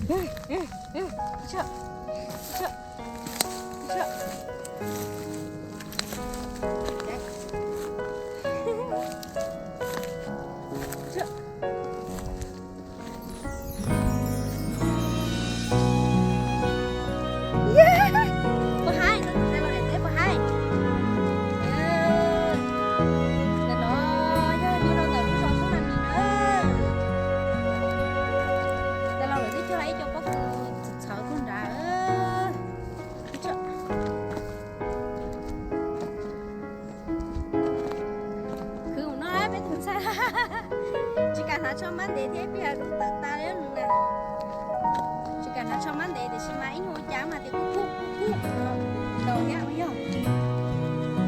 Puas haib, tais laus daim teb puas haib? Ntawm no yog nyob rau ntawm lub zos Xub Nas Mis na. Tais laus lawv twb cog ib co pob kws txhawv tuaj nrad. Khwv mus no peb tus ntxhais tsis kam hnav tsho mab ntev thiab, peb yog dub tawv tas li na. Tsis kam hnav tsho mab ntev tiam sis mas ib nyuag ua cas mas tias kuj kuj kuj kuj no. Tau thiab yog.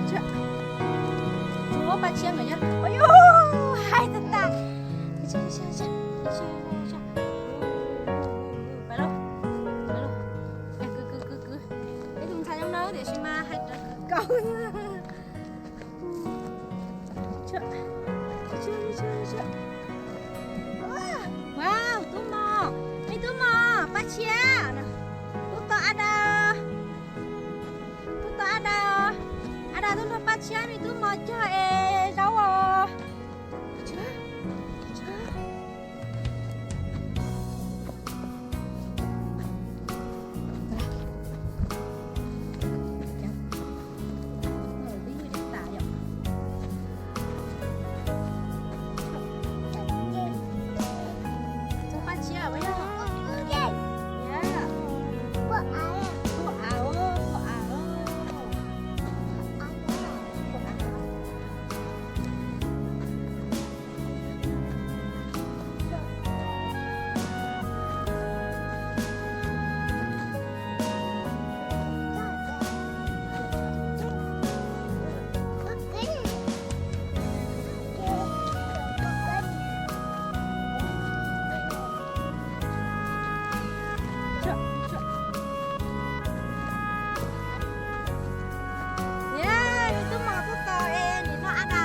Tsuas muab paj tshiab nkawd nyob. Ua yus haib tag tag. Peb tus ntxhais zoo no tiam sis mas hais raws kwv kaus. Wow, tub mos, me tub mos, paj tshiab. Tub tom a da, tub tom a da, a da tub nrog paj tshiab me tub mos cog es zaub os. Tub mos tub tom es nim no a da.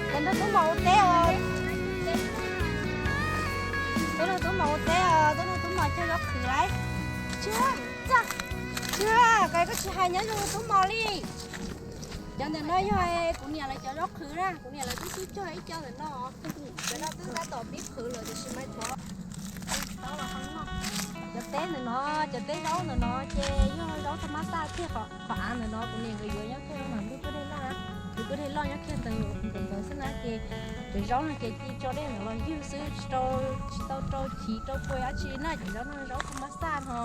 Tuaj nrog tub mos ua teb os. Tuaj nrog tub mos ua teb os, tuaj nrog tub mos cog zaub qhwv lauj. Tsis, tsis, koj tsis hais nyob zoo tub mos li. Cov ntawm no yog kuv niam lawv cov zaub qhwv na, kuv niam lawv twb xub cog ib co ntawm no. Cov no twb tab tom pib qhwv lawm tiam sis mas tshuav. Cov teb ntawm no, cov teb zaub ntawm no ces yog zaub thaj mab xaj thiaj qhov av ntawm no kuv niam nkawd yuav nyob kiag rau ntug kwj deg loj na. Ntug kwj deg loj nyob kiag ntawd ntawd xwb na ces cov zaub no ces ci tso dej ntawd los ywg xwb, tsis tau rau chiv rau pua dab tsi na. Cov zaub no zaub thaj mab xaj no.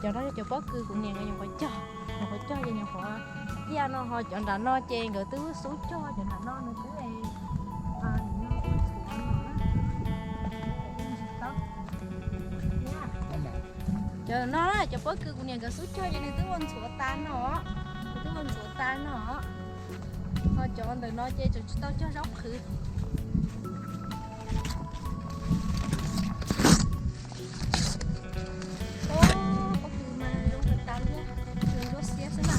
Cov no yog cov pob kws kuv niam nkawd nyuam qhuav cog, nyuam qhuav cog ces nyuam qhuav tiaj no ho cov nram no ces nkawd twb xub cog, cov nram no nws twb Cov no cov pob kws kuv niam nkawd xub cog ces nws twb ua ntxhuav tas no, nws twb ua ntxhuav tas no. Ho cov ntawm no ces tseem tsis tau cog zaub qhwv. Pob kws mas zoo tas tas li, nws lub xiab xwb na.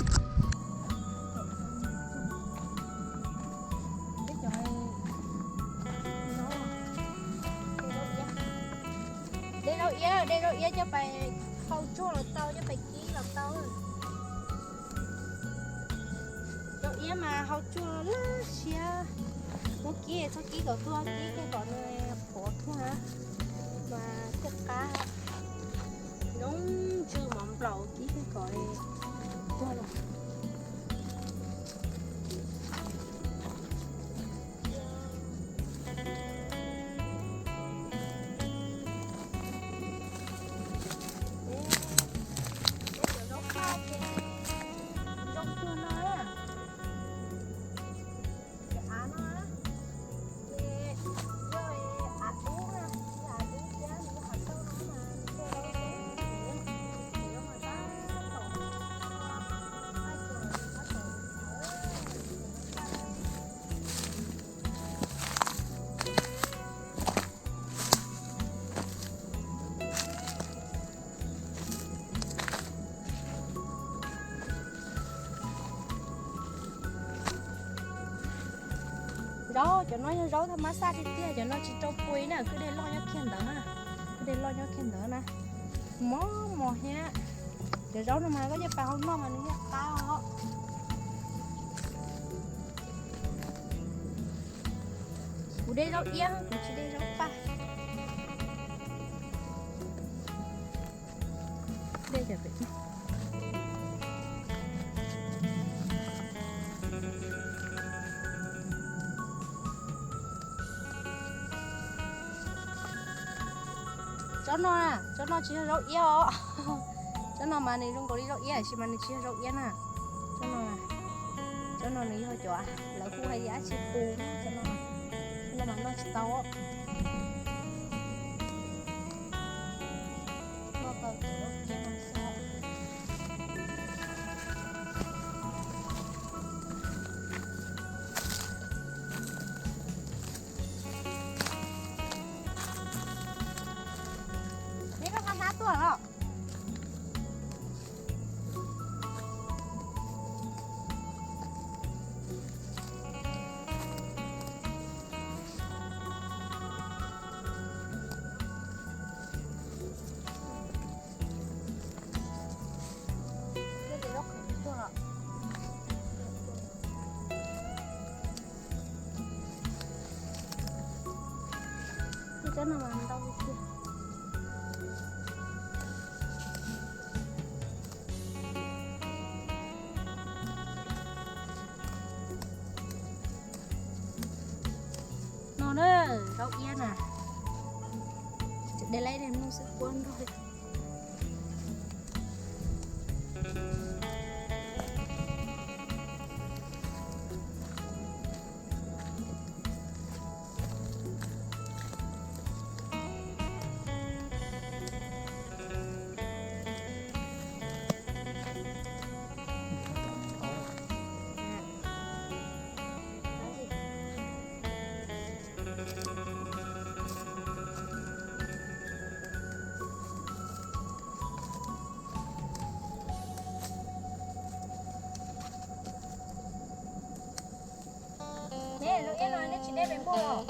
De zaub iab, de zaub iab coj pais hau tsuag los tau, coj pais kib los tau. Zaub iab mas hau tsuag lawm siab. Muab kib txhob kib kom tuag, kib kiag kom nws qhuav tuag mas thiaj qab. Zoo ntswg mov nplaum kib kiag kom tuag los. Zaub cov no yog zaub thaj mab xaj tiag tiag, cov no tsis rau pua na, kwj deg loj nyob kiag ntawd na. Kwj deg loj nyob kiag ntawd na. Mos mos thiab. Cov zaub no mas koj coj pas hauv noj mas nws yeej qab os. Kuv de zaub iab, kuv tsis de zaub paj. Tsob no, tsob no tsis yog zaub iab os. Tsob no mas nws zoo nkaus li zaub iab tiam sis mas nws tsis yog zaub iab na. Tsob no, tsob no nws yog cov lawv hu hais tias dab tsi pus, tsob no, tsob no mas noj tsis tau. Noj tau cov zaub iab no xwb. Neb koj qab hnab tuaj los? Tsob no mas ntau tiag. No na, zaub iab na. De laib de mloog xwb puab nrog. Ne, zaub iab no neb tsis de pem npua los?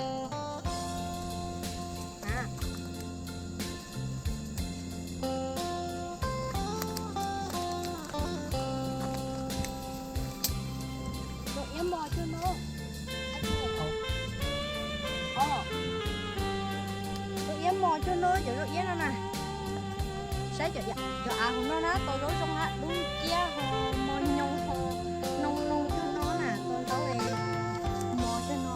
Zaub iab mos cuag no. Zaub iab mos cuag no, cov zaub iab no na. Saib cov av hauv no na, tau zaub zoo hab, dub nciab ho mos nyoos ho noo noo cuag no na, tau zaub mos cuag no.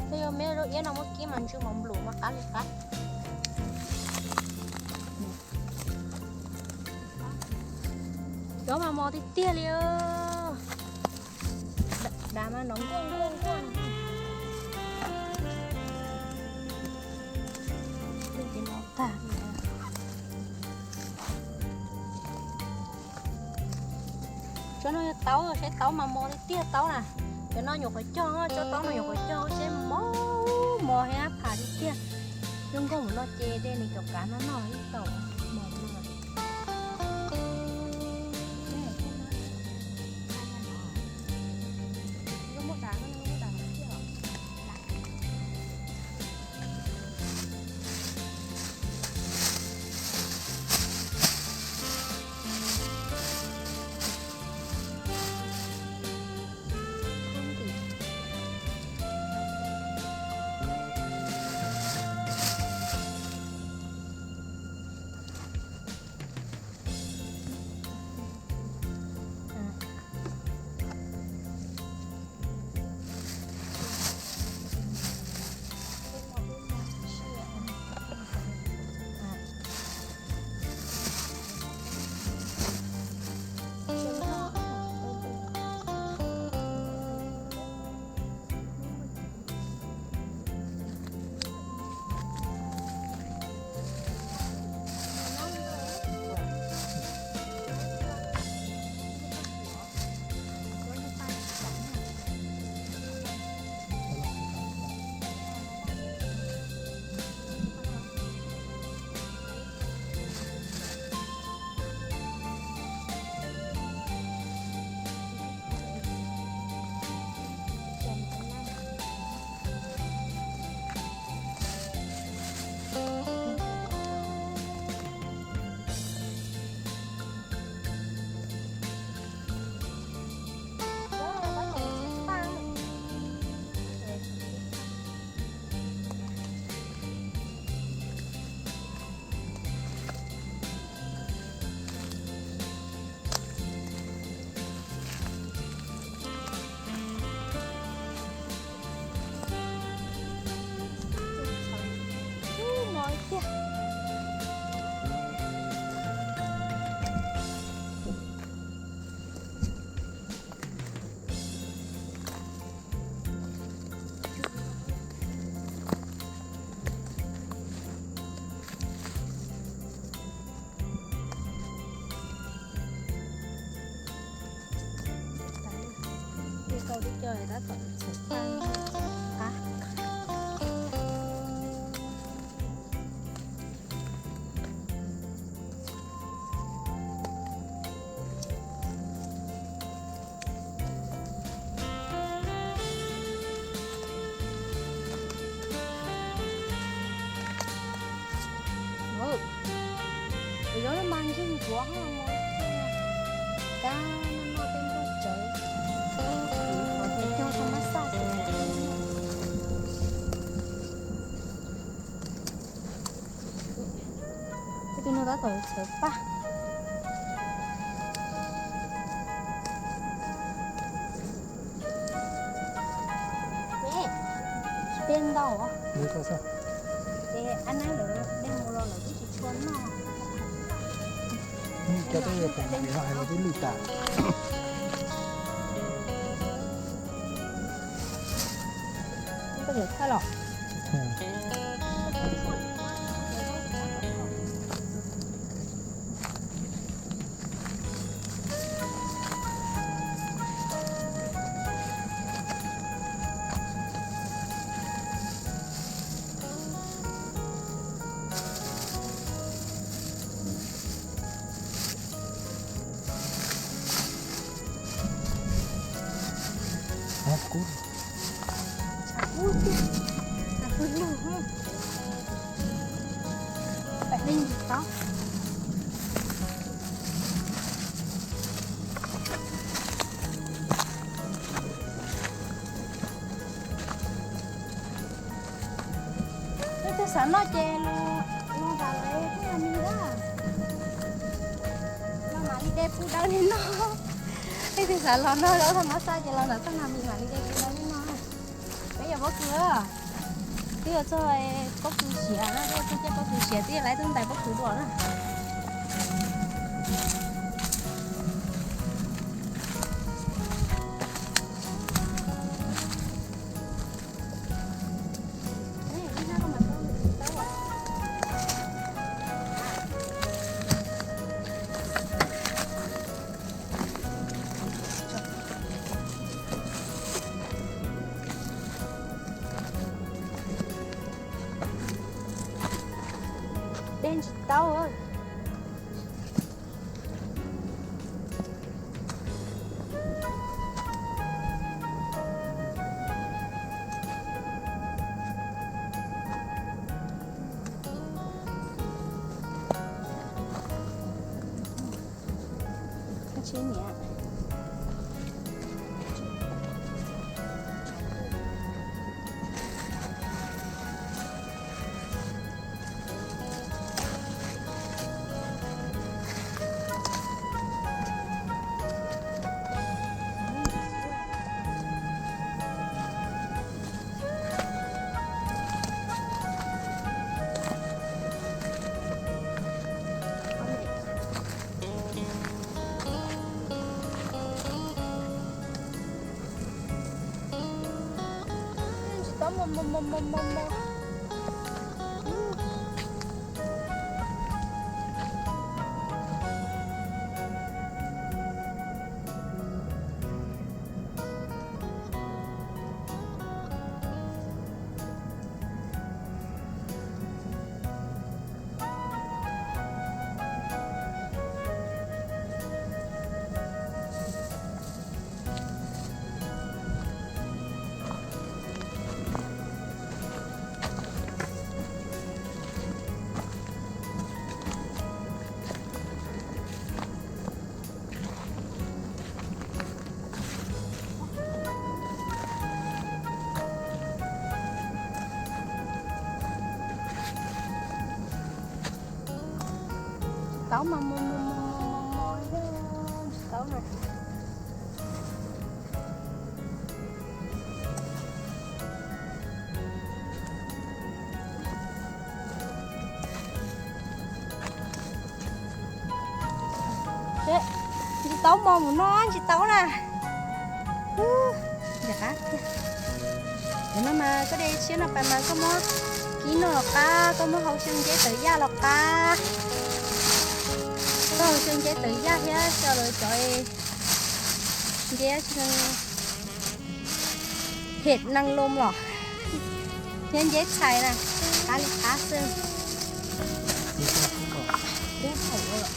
Peb yuav me zaub iab no muab kib mas ntsw mos nplum mas qab li qab. Cov mas mos tiag tiag li. Dav mas nov nkuaj nkuaj nkuaj. Tsob no yog taub, saib taub mas mos li tiag taub na. Cov no nyuam qhuav cog, tsob taub no nyuam qhuav cog, saib mos mos thiab pham li tiag. Zoo nkauj mus no ces de nws cov kav no noj ib tau mos no. Coj tab tom txhawv paj qab. Ua zoo mas ntseg ntsuav ho mus kab noj noj tej nplooj tsawv, qhov tias cog tau mab xaj ces. Tus no tab tom txhawv paj. Tsis peb ntau. Ces ab nab lawv de mus los lawv twb tsis tshua noj. Cov twb yog pom no hais lus twb lwj tas. Koj txawm thaij los. Tshav kub tiag, tshav kub lug, pem leej tsis tau. Leej twg xav noj ces los nram lawv txoj nas mis na, los mam li de pub dawb li no. Leej twg xav los noj ob txoj nas xaj ces los nram txoj nas mis mam li de pub dawb li no. Peb yog pob kws, twb yog txog pob kws siav na, twb yog txog caij pob kws siav twb yog lawv txoj ntais pob kws dua na. De tsis tau. Tsis tau mos mos mos mos mos mos. Tau mas mos mos mos mos mos, tsis tau na. Tsis tau mos mus no tsis tau na. Ntawm qab tiag. Ntawm no mas koj de tshiab no pas mas koj muab kib noj los qab, koj muab hau xyaw nceb tawv yaj los qab. Koj hau xyaw nceb tawv yaj thiab xyaw lawv cov nceb tsis Phem neeg loo los thiab nceb txhais na, qab li qab xwb. Kub thaum ua.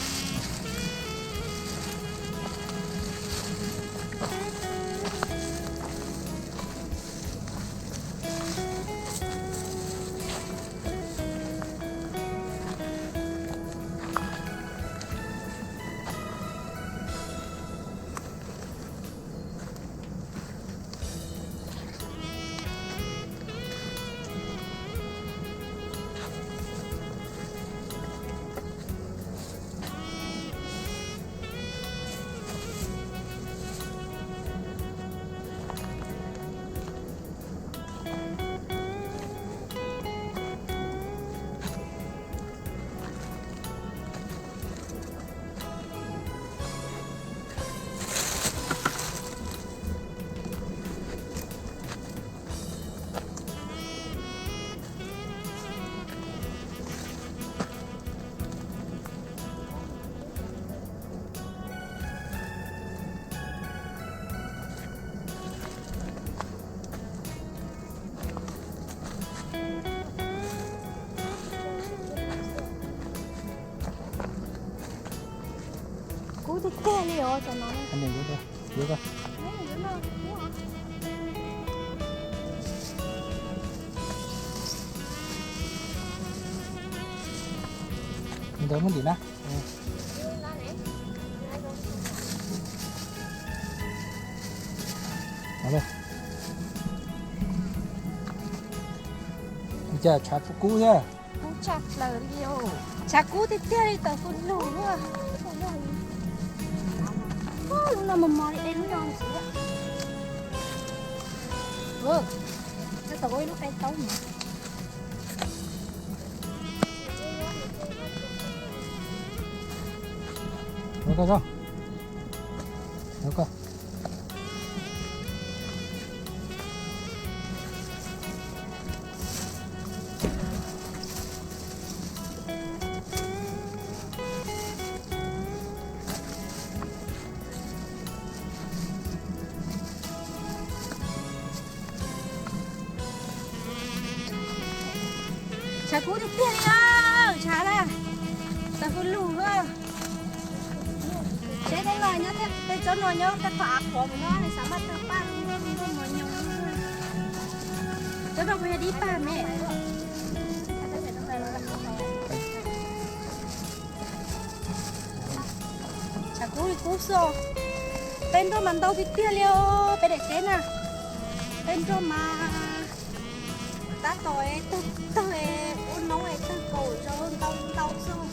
Kub tiag tiag li os cov no. Ntawd muab ntim na. Cas tshav kub thiab. Kub tshaj plaws li os. Tshav kub tiag tiag li tawm fu lug. Lub no mos mos li es lub no ntxiv. Tau ib lub qe taub no. Tshav kub tiag tiag li os, tshav na, tawm fu lug. Tsev neeg no nyob tej tsob no nyob tej qhov av qhuav mus no xav maj tawg paj ntuj mos nyoos. Tsob no kuj yog dib paj me. Tshav kub li kub xwb. Peb nroj mas ntau tiag tiag li os peb daim teb na. Peb nroj mas tab tom tawg tawg ua noob es tawg kaum zaus ntau ntau xwb.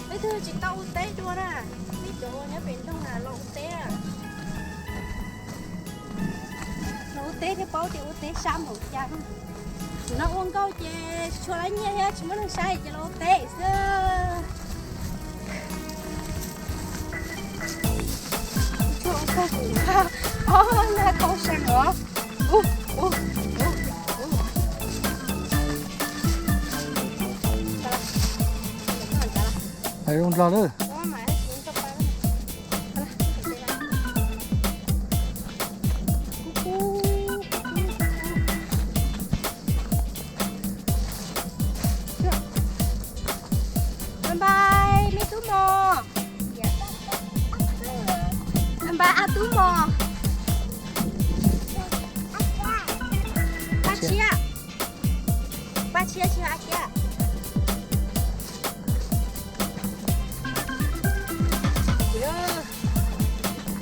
Peb twb tsis tau ua teb dua na, ib cov nyob pem nroog los ua teb. Los ua teb thiaj paub tias ua teb sab npaum cas. Thaum no ua nkauj ces tsis tshua lab nyiaj thiab tsis muaj neeg saib ces los ua teb xwb. Ob na kau seem os. Zoo nrog lawm. Bye bye, me tub mos. Bye bye, a tub mos. Paj tshiab. Paj tshiab tsis yog a ciab.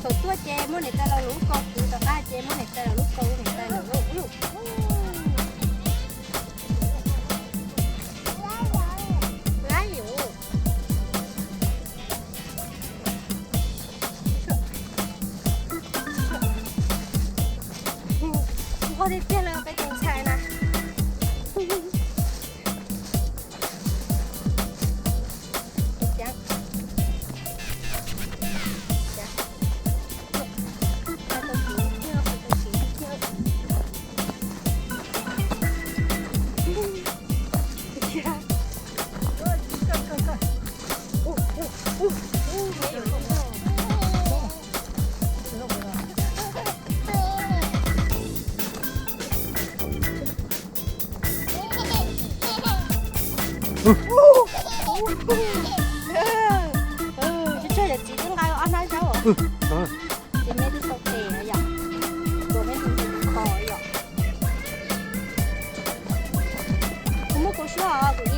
Thaum tuaj ces muab niam tais los lub kaus, tom qab ces muab niam tais los lub kaus, niam tais los lub. Lab yus. Nquag tiag tiag li peb tus ntxhais na. Tsawg tsawg yawm txiv twb nqa ob hnab zaub. Ces meb twb tau tes yom, tuas meb tus ntses kho yom. Kuv muab kuv suab os, kuv